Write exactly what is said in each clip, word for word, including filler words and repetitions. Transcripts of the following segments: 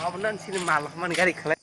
Abo nan sini mal man gari khalai.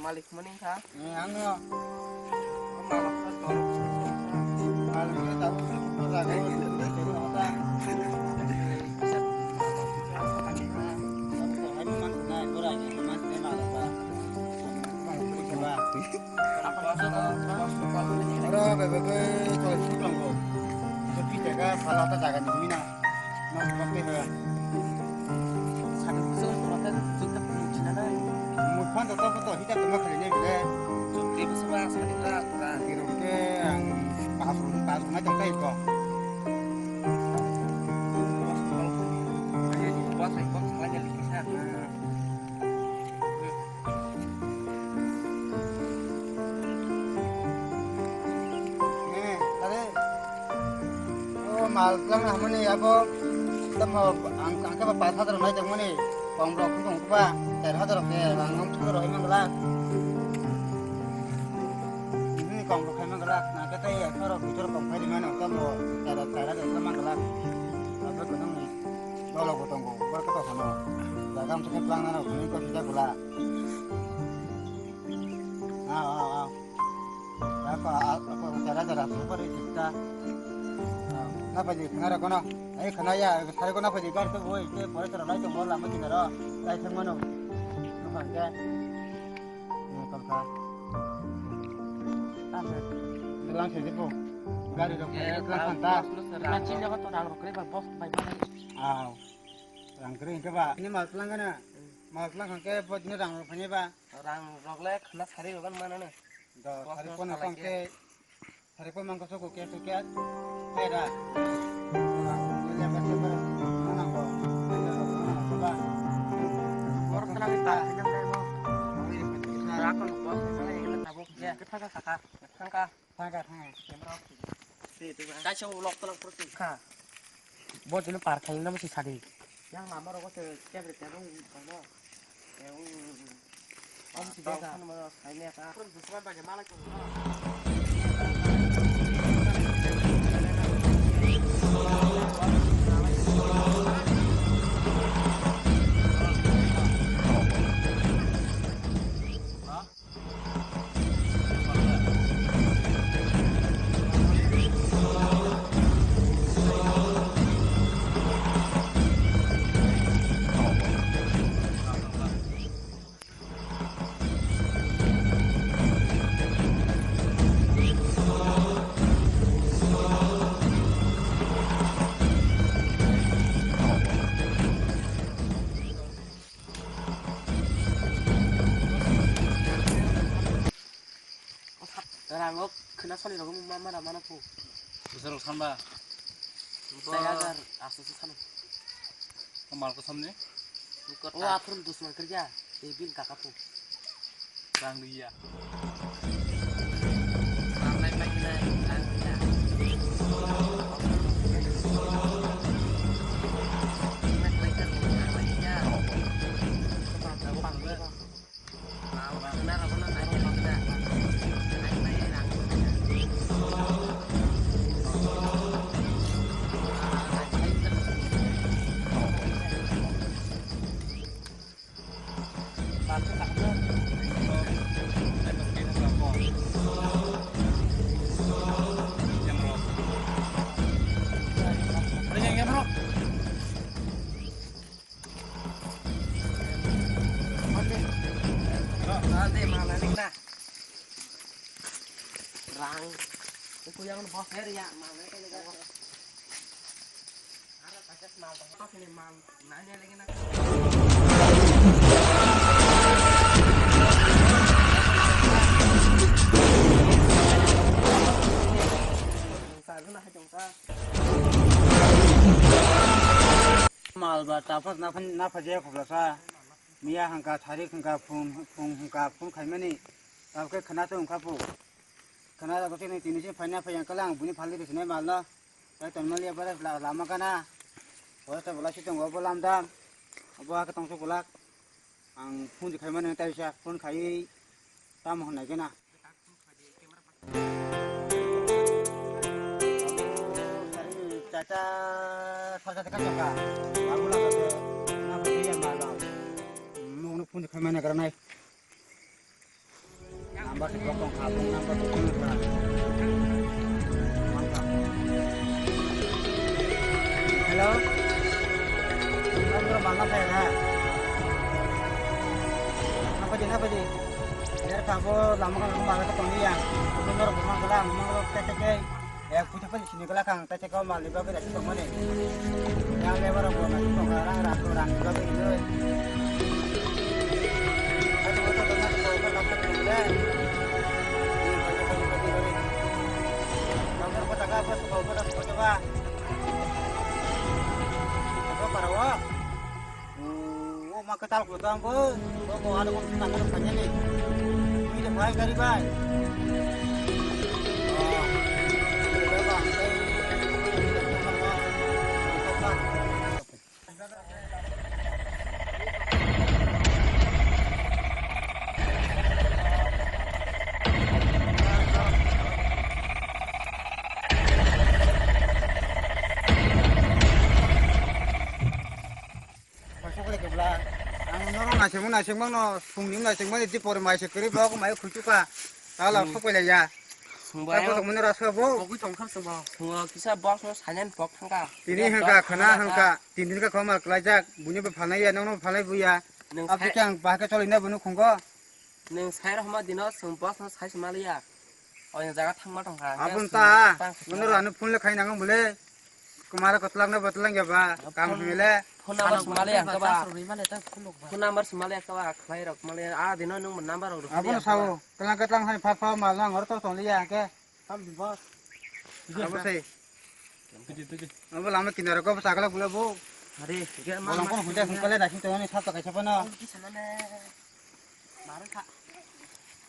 Malik mani kha. Eh, ang no. Malik no tabuk jaga ini. Oro bebegoi cholish phuto tongo. Cholish phuto jaga phala ta jaga ni mina. Nok nok ni ha. Satu phuto tongo ta chukta phuto china na. Mukhan to to to hita tongma khali ni bile. Chukti bwswk ba sadi ta ta. Kiro ke ang bahas ru ta nai tong tai ko. Bos ai bos lagi lagi sa. Eh, tare. O mal tlang hamani abo tamo ang ang khe ba pathar nai tongmani. Kong rok kung ba ter hajar ke ang ang thuro hoi mangla. Ini kong rok khai mangla. Na khe tai ya thoro bitor kong khai mano tamo ter ter hajar mangla. Abo kunung ni. Dolo bo tongo, bar khe to hano. Jaga amsa khe tlang nano, hwnwi kok sijak bwla. Ah, ah, ah. Ako, ako, jara, jara, super sista. Ah, na paji, khana ra kono. Ai, khana ya, sari kono paji, gari to boi, te pore to rai to mo lama kinaro. Lai thang mano. Nupang ke. Nupang ka. Tang se. Lang se jipo. Gari rok, eh, lang ta. Rang rok kre ba, boss bai ba. Aw. Rang kwrwi hwnkhe ba? Bini mal tlang gana? Hmm. Mal tlang hwnkhe bo dino rang rok phainai ba? Rang rok le khna sari rok mano no. Do, sari pono tong khe, sari pono mangko soko khe to khe. Hai da. Nile ba se ba. Mana ko. Ba. Bor tlang ta. Rakon ko. Sala yele tabuk ya. Kethaka kaka. Thangka. Thangka, thangka. Kaisa ulok tolok pro se. Kha. Bo jino par khai na musi sadi. Yang lama rogo se kebre kebre ung kono. E ung. Om si desa. Kan mo sai ne ka. Pro dusman ba jama la ko. Soni rogo ma mana mana pu. Bwsarok sanba. Chaya gar asu su sanu. O mal kosom ni. O aphuru dusman kerja. Ei bil kaka pu. Rang liya. Rang. Aku yang bos ya, mal naik ini kan. Ada pakai mal, mal naik lagi nak. Satu lah, jongka. Mal ba tapas na phan, na phaje khobla sa. Miya hangka, tharik hangka, phung, phung hangka, phung khaimani. Tabke khana to hangka pu. Khana da kote ni tini se phaina phai yang kala ang buni phalni bisne mal no. Tai ton mali abara la, lama kana. Ora ta bola si tongo bo lam dam. Abo ha ka tong so bola. Ang phone khaimani tai sa phone khai tam hon nai kena. Chacha, chacha, chacha, chacha. Aku lah kata, kenapa dia malam? Mau nak pun kemana kerana? Number si blok tong kha, phone number si blok tong kha. Hello? Number mana saya dah? Apa je, apa je? Biar kamu lama kan lama lama ketemu dia. Aku nomor rumah gelang, nomor tete ke. Ya, puja puja sini gelang kang, tete kau mali bagai dah ketemu nih. Yang lebar aku masih kau orang orang orang bagai ini. Aku mau ketemu aku kau kau dapat kerja. Ini banyak banyak bagi bagi. Nomor kau tak apa, kau kau dapat coba. Apa para wak? O ma kwtal kwtal bo, bo bo ano ko tang ko kanya ni. Ni de bai gari bai. Pasok le kebla. Ang norok naisingmo naisingmano, sungni naisingmani, di pore mai se kwrwi bo, mai khuchuka. Tala Hmm. sok pai lai ya. Sungba. Tabo tongmani rasa bo. Bogwi tongkham sungba. Sungo kisa box no silent box thangka. Tini Box hangka, khana thangka. Hangka. Tini ka khoma klaijak. Buini bo phalnai ya, nongno phalnai buya. Nung Abdi sai- khe ang bahai khe choli na bunu khungo. Nwng sai rok hwnba dino chwng boss no sai se maliya. Oini jaga thangma tongkha. Aboni ta, Tang khe mono rani phone le khai nango bole. Kumara kotlang na botlang ya ba, kam Phone, hile. Phone number se maliya hwnkhe ba. Phone number se maliya hwnkhe ba, khlai rok maliya. A dino nwng number rok rwphiliya Abono hwnkhe ba. Sao, kotlang kotlang hai pha pha mal nang or to tong liya hwnkhe. Tamni boss. Abo sai. Tiji, tiji. Abo lama kinaro ko sakala bula bo. Are, hige ma. Bolang ma. Kono hunde hungkale da sing tawani sab takai sapano. Ki sanane. Marang kha.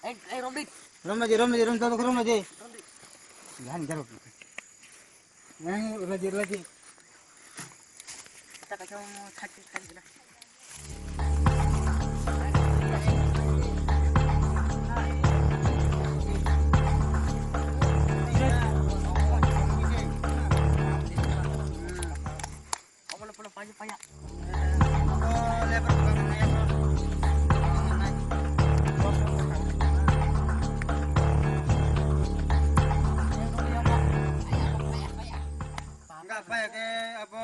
Ei, ei, Romdit. Romnaji, Romnaji, Romnaji, Romnaji. Romdit. Yan jaro. Yang Romnaji, Romnaji. Takai sapano, thak, thak, thak. Enggak apa ya ke apa?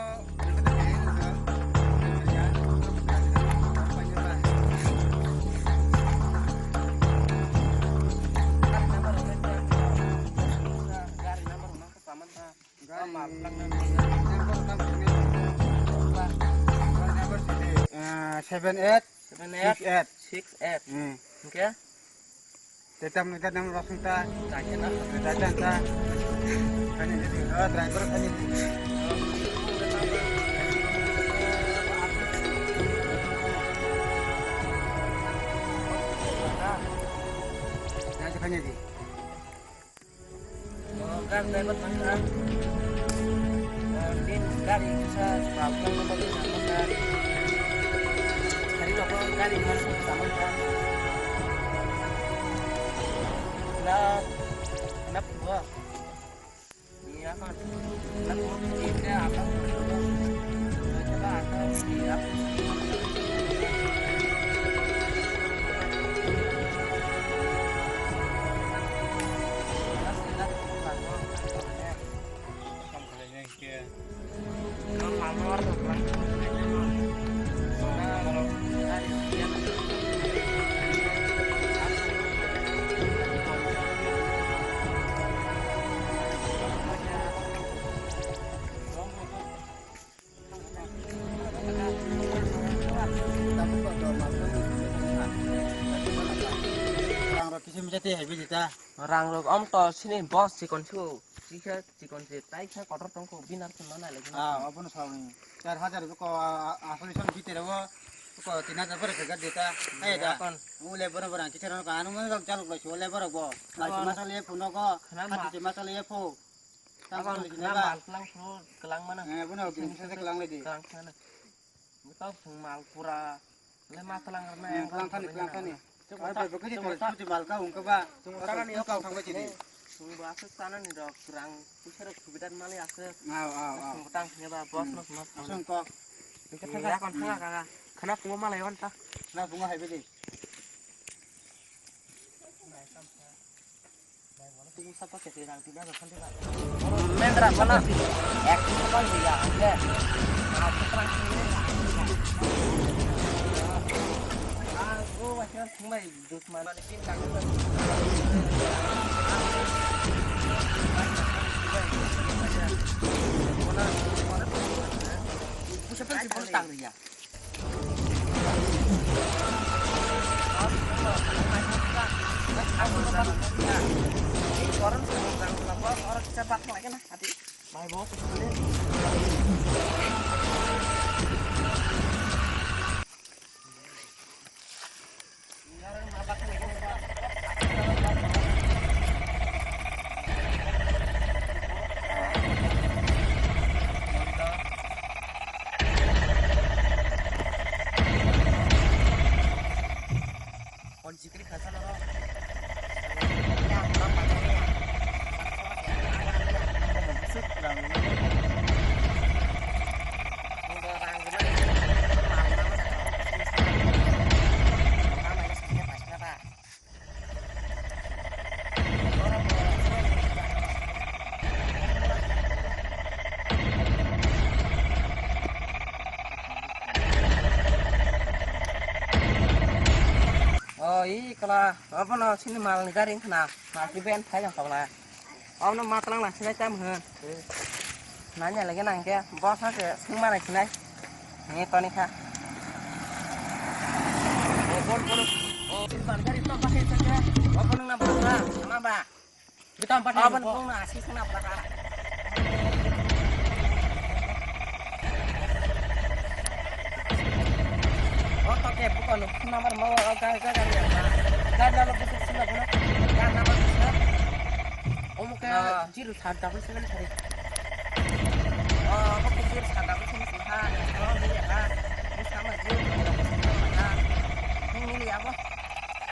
Seven eight, seven eight, six eight. Six eight. Hmm. Oke. Tetam ni gadam rosung ta. Jajan ta. Kani ni, oh, driver kani ni. Jajan kani ni. Oh, gari driver thangkha. Oh, din gari kisa problem no bagi thangkha. Hari rok gari mas thangkha. Na, na pungwa. Iya kan. Na pungwa ni ke apa pungwa? Coba apa dia? Rang rok kisa misa tei hai bidi ta. Rang rok om to sini boss chikon su. Chikha chikon se tai kha kotor tong ko binar kun na lai. Ah, obono sawi. Char hajar ko, ah, ah, asli son bite ro. Ko tin hajar pore kha gadi ta. Hai da. Kon. Ule bora bora kisa ro ka anu mon rok jaluk lai su le bora go. Lai su masal ye phu no go. Khana ma- Hati se masal ye phu. Tang Abang ko le khana ba. Mal kelang su kelang mana. Eh, bono gini sa kelang le di. Kelang sana. Buta sung mal pura. Le ma kelang rna. Eh, kelang thani, kelang thani. Ar bai bokhe thar suti mal ka ungka ba. Sung tara ni kau thang ba chini. Sung ba asuk tana ni rok rang pusa rok subida mali asuk. Au, au, au. Sung tang ni ba boss no mas. Asung kok. Ni ka thang ka kon thang ka. Khana pungo malai on ta. Khana pungo hai bidi. Mendra sana. Ek kilo kali ya, oke. Nah, sekarang sini. Aku wajar mulai dus mana sih kan. Mana, mana tuh? Pusat kan sih tang ya. O, i kala, abono sini mal ni gari wngkha na, mal ki ben phai jang kala. Abono ma tlang lang sinai tam hwn. Nanya lagi nang ke, boss ha ke sung ma nai sinai. Ni toni kha. O, bor, bor. O, sini mal gari to bahai saja. Abono na bor na, sama ba. Abang kong na asli sana belakang. Oh, oke, bukan. Nomor mau, oh, gari, gari, gari, ya. Gari lalu butuh sini, bukan? Ya, nomor sini. Oh, mungkin zero satu double seven tadi. Oh, oke, zero satu double seven sini, ha. Oh, iya, ha. Ini sama zero satu double seven, ha. Ini milih apa?